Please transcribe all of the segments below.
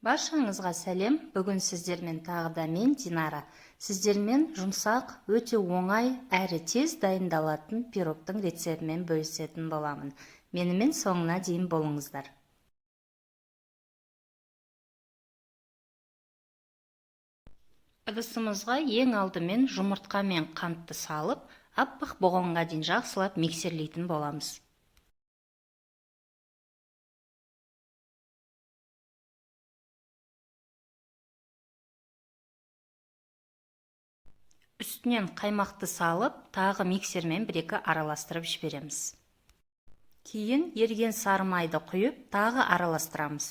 Баршаңызға сәлем. Бүгін сіздермен тағы да мен, Динара. Сіздермен жұмсақ, өте оңай әрі тез дайындалатын пирогтың рецептімен бөлісетін боламын. Менімен соңына дейін болыңыздар. Ыдысымызға ең алдымен жұмыртқа мен қантты салып, аппақ болғанға дейін жақсылап миксерлейтін боламыз. Үстінен қаймақты салып, тағы миксермен бір-екі араластырып жібереміз. Кейін еріген сары майды құйып, тағы араластырамыз.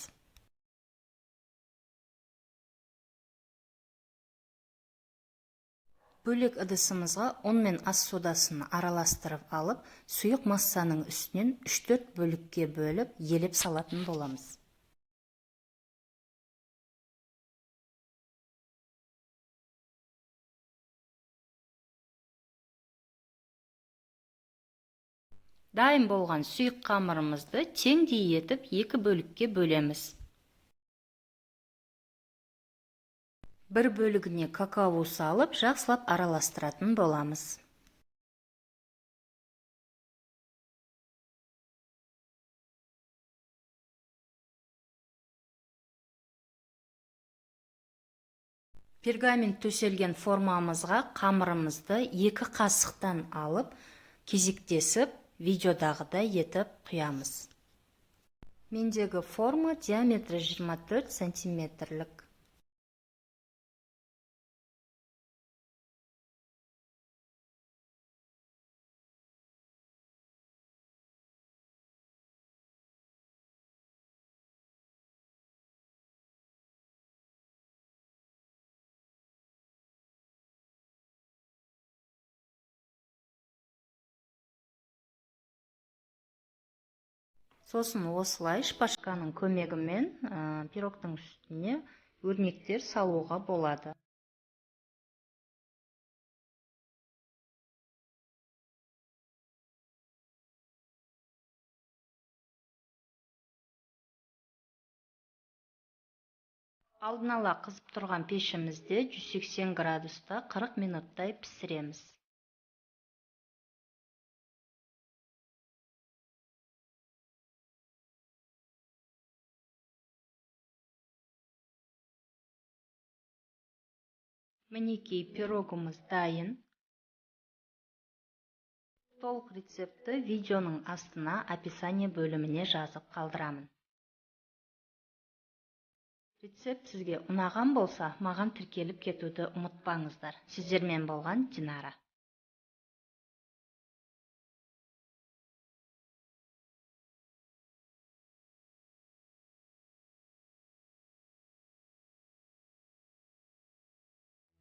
Бөлек ыдысымызға ұн мен ас содасын араластырып алып, сұйық массаның үстінен 3-4 бөлікке бөліп, елеп салатын боламыз. Дайын болған сұйық қамырымызды теңдей етіп екі бөлікке бөлеміз. Бір бөлігіне какао салып, жақсылап араластыратын боламыз. Пергамент төселген формамызға қамырымызды 2 қасықтан алып, кезектесіп видеодағыдай етіп құямыз. Мендегі форма диаметрі 24 сантиметрлік. Сосын осылай шпажканың көмегімен пирогтың үстіне өрнектер салуға болады. Алдын ала қызып тұрған пешімізде 180 градуста 40 минуттай пісіреміз. Мінекей, пирогымыз дайын. Толық рецептті видеоның астына описание бөліміне жазып қалдырамын. Рецепт сізге ұнаған болса, маған тіркеліп кетуді ұмытпаңыздар. Сіздермен болған Динара.